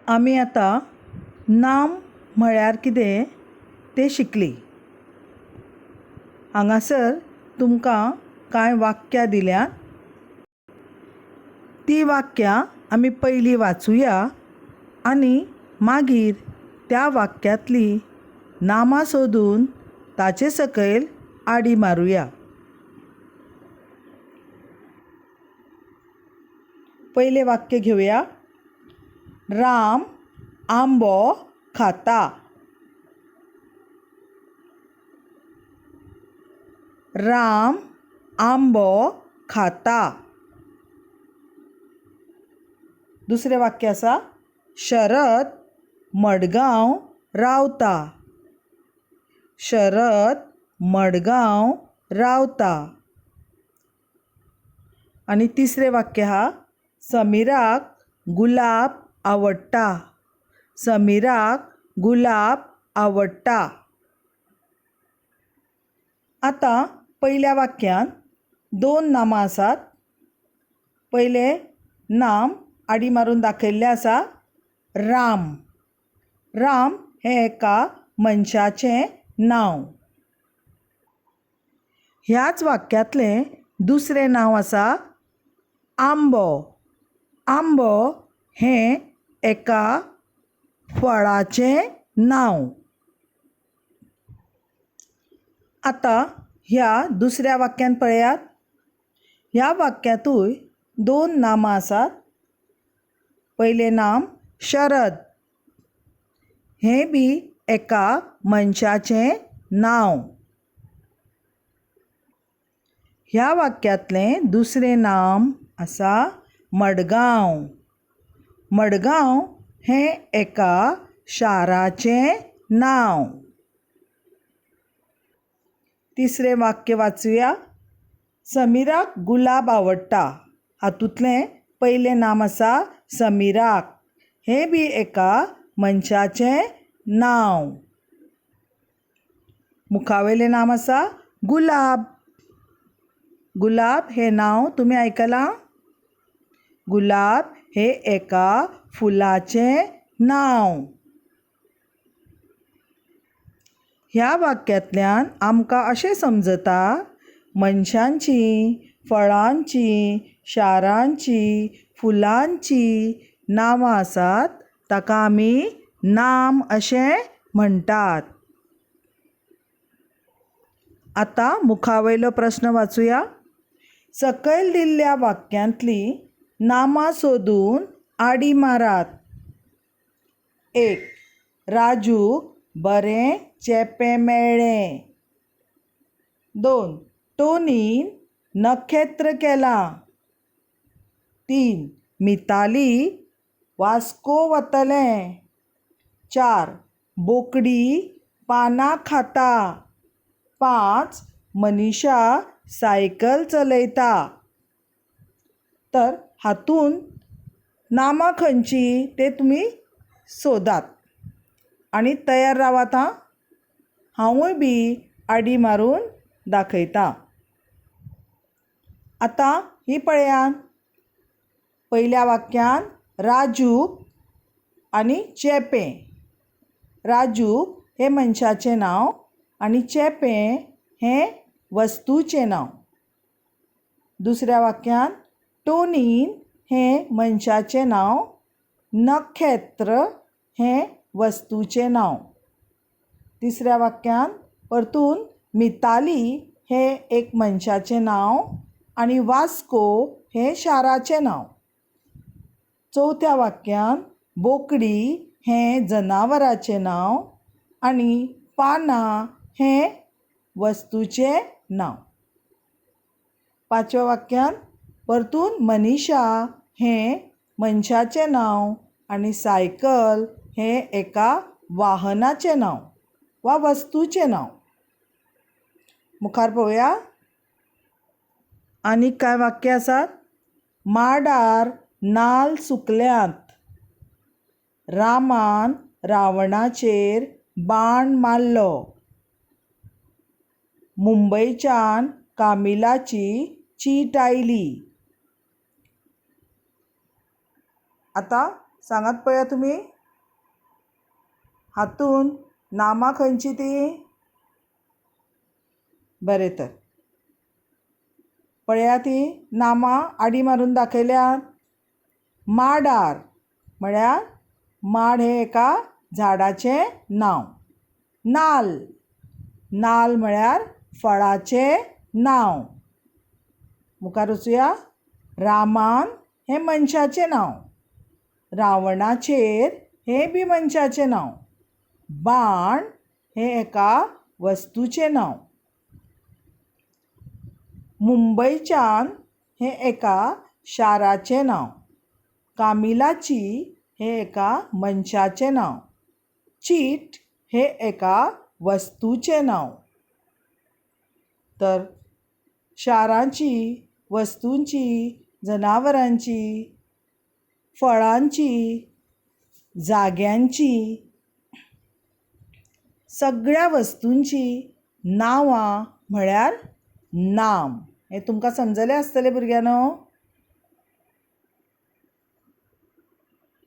आमी आतां नाम म्हळ्यार कितें तें शिकलीं. हांगासर तुमकां कांय वाक्यां दिल्यांत. तीं वाक्यां आमी पयलीं वाचुया आनी मागीर त्या वाक्यांतलीं नामां सोदून ताचे सकयल आडी मारुया. पयलें वाक्य घेवया. राम आंबो खाता. राम आंबो खाता. दुसरें वाक्य आसा, शरद मडगांव रावता. शरद मडगांव रावता. आनी तिसरें वाक्य आहा, समीराक गुलाब आवडटा. समीराक गुलाब आवडटा. आतां पयल्या वाक्यांत दोन नामां आसात. पयलें नाम आडी मारून दाखयल्लें आसा, राम. राम हें एका मनशाचें नांव. ह्याच वाक्यांतलें दुसरें नांव आसा आंबो. आंबो हें एका फळाचें नांव. आतां ह्या दुसऱ्या वाक्यांत पळयात. ह्या वाक्यांतूय दोन नामां आसात. पयलें नाम शरद. हें बी एका मनशाचें नांव. ह्या वाक्यांतलें दुसरें नाम आसा मडगांव. मडगांव हें एका शाराचें नांव. तिसरें वाक्य वाचुया. समीराक गुलाब आवडटा. हातूंतलें पयलें नाम आसा समीराक. हें बी एका मनशाचें नांव. मुखावयलें नाम आसा गुलाब. गुलाब हें नांव तुमी आयकलां? गुलाब हें एका फुलाचें नांव. ह्या वाक्यांतल्यान आमकां अशें समजता, मनशांचीं, फळांचीं, शारांचीं, फुलांचीं नांवां आसात ताका आमी नाम अशें म्हणटात. आतां मुखावयलो प्रस्न वाचुया. सकयल दिल्ल्या वाक्यांतलीं नामां सोदून आडी मारात. एक, राजूक बरें चेपें मेळ्ळें. दोन, टोनीन नखेत्र केलां. तीन, मिताली वास्को वतलें. चार, बोकडी पानां खाता. पांच, मनीषा सायकल चलयता. तर हातूंत नामां खंयचीं तें तुमी सोदात आनी तयार रावात आं. हांवूय बी आडी मारून दाखयतां. आतां ही पळयात. पयल्या वाक्यांत राजूक आनी चेपें. राजू हें मनशाचें नांव आनी चेपें हें वस्तूचें नांव. दुसऱ्या वाक्यांत टोनीन हें मनशाचें नांव, नखेत्र हें वस्तूचें नांव. तिसऱ्या वाक्यांत परतून मिताली हें एक मनशाचें नांव आनी वास्को हें शाराचें नांव. चवथ्या वाक्यांत बोकडी हें जनावराचें नांव आनी पानां हें वस्तूचें नांव. पांचव्या वाक्यांत परतून मनीषा हें मनशाचें नांव आनी सायकल हें एका वाहनाचें नांव वा वस्तूचें नांव. मुखार पळोवया. आनीक कांय वाक्यां आसात. माडार नाल्ल सुकल्यात. रामान रावणाचेर बाण मारलो. मुंबयच्यान कामिलाची चीट आयली. आतां सांगात पळया तुमी. हातूंत नामां खंयचीं तीं? बरें तर पळया तीं नामां आडी मारून दाखयल्यात. माडार म्हळ्यार माड हें एका झाडाचें नांव. नाल्ल, नाल्ल म्हळ्यार फळाचें नांव. मुखार वचुया. रामान हें मनशाचें नांव. रावणाचेर हें बी मनशाचें नांव. बाण हें एका वस्तूचें नांव. मुंबयच्यान हें एका शाराचें नांव. कामिलाची हें एका मनशाचें नांव. चीट हें एका वस्तूचें नांव. तर शारांची, वस्तूंची, जनावरांची, फळांची, जाग्यांची, सगळ्या वस्तूंची नांवां म्हळ्यार नाम. हें तुमकां समजलें आसतलें भुरग्यांनो.